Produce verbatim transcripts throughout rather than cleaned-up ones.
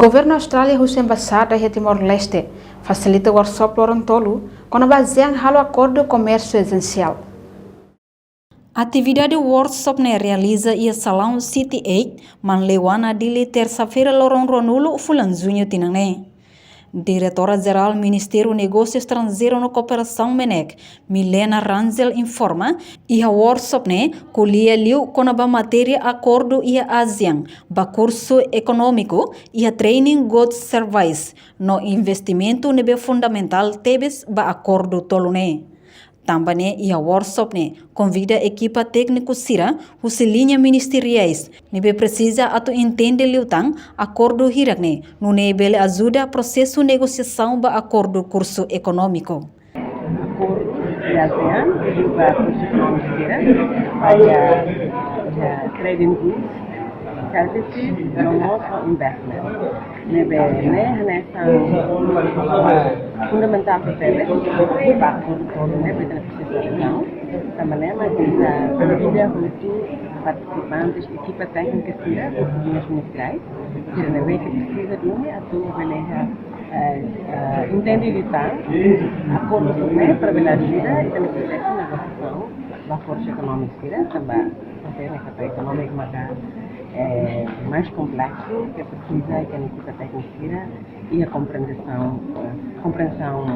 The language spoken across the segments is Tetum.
Governu Austrália husi Embaixada iha Timor-Leste fasilita workshop loron tolu kona-ba ASEAN halo akordu komérsiu esensiál. Atividade workshop ne'e realiza iha Salaun City Eight, Manleuana, Dili, tersa-feira, loron ruanulu, fulan Juñu tinan ne'e. Diretora Jerál Ministériu Negósiu Estranjeiru no Kooperasaun, MENEK, Milena Rangel informa, iha workshop ne'e ko'alia liu kona-ba matéria akordu iha ASEAN ba kursu ekonómiku, iha training, goods, service no investimentu ne'ebé fundamentál tebes ba akordu tolu ne'e. Tanba ne'e iha workshop ne'e konvida ekipa tékniku sira husi liña ministeriais ne'ebé presiza atu entende liután akordu hirak ne'e, nune'e bele ajuda prosesu negosiasaun ba akordu kursu ekonómiku. Akordu iha ASEAN, liu ba kursu ekonómiku sira, ba iha, iha trading goods, services, no mós investment. Ne'ebé ne'e hanesan, ah, fundamentál tebes ba akordu tolu ne'ebé ita-nia presiza atensaun. Tanba ne'e mak ita konvida hotu partisipantes, ekipa téknika sira husi liñas ministeriais, sira ne'ebé ke presiza duni atu bele, eh, eh, entende liután akordu ne'e para bele ajuda ita-nia prosesu negosiasaun ba kursu ekonómiku sira, tanba matéria ne'e katak ekonómiku maka, eh, mais kompleksu, ke presiza ita-nia ekipa téknika sira iha komprensaun, eh, komprensaun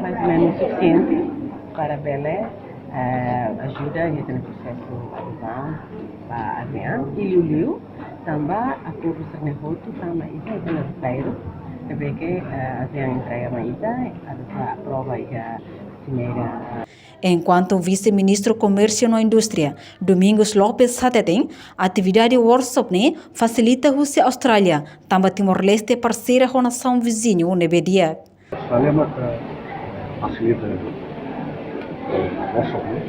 mais ou menus sufisiente para bele, eh, ajuda iha ita-nia prosesu adezaun ba ASEAN, i liuliu tanba akordu sira-ne'e hotu tama iha ita-nia roteiru ne'ebé ke, eh, ASEAN entrega mai ita, atu aprova iha Simeira. Enkuantu Vise-Ministru Komérsiu no Indústria, Domingos Lopes, hateten, atividade workshop ne'e fasilita husi Austrália, tanba Timor-Leste parseira ho nasaun viziñu ne'ebé di'ak. Austrália maka fasilita, eh, workshop ne'e,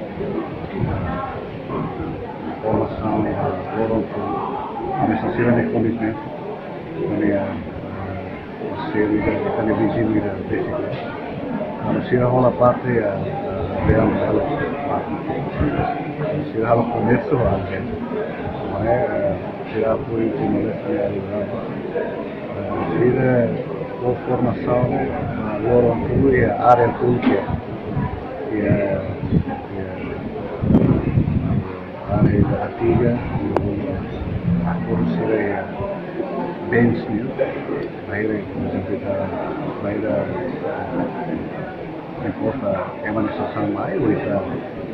formasaun, eh, loron tolu, ami sira-nia komitmentu, ami, eh, sira ita-nia viziñu ida besik. Entaun sira hola parte, eh, eh, real, real, parte. Sira halo komérsiu ho ASEAN. Maibé, eh, sira apoiu Timor-Leste, eh, sira fó formasaun, eh, loron tolu iha área tolu ke, eh, eh, área da antiga, akordu sira iha bens nian, bainhira, por ezemplu, ita bainhira importa ema nia sasán mai, ou ita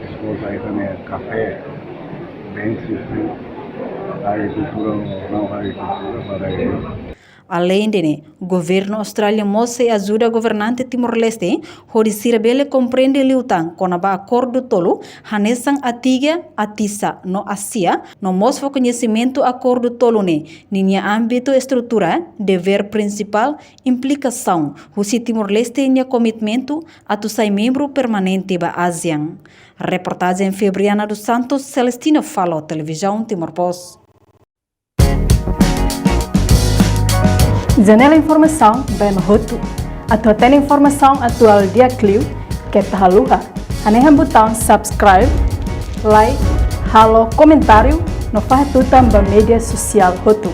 esporta ita-nia kafé, bens nian, agrikultura, no agrikultura, para Aleinde ne'e, governu Austrália mós sei ajuda governante Timor-Leste, hodi sira bele komprende liután kona-ba akordu tolu, hanesan ATIGA, ATISA no ASEA, no mós fó koñesimentu akordu tolu ne'e, ninia ámbitu, estrutura, devér prinsipál, implikasaun, husi Timor-Leste nia komitmentu atu sai membru permanente ba ASEAN. Reportajen Febriana dos Santos, Celestina Falo, Televizaun Timor Post. Janela informasaun ba ema hotu. Atu hatene informasaun atuál di'ak liu, keta haluha hanehan butaun subscribe, like, halo komentáriu no fahe tutan ba média sosiál hotu.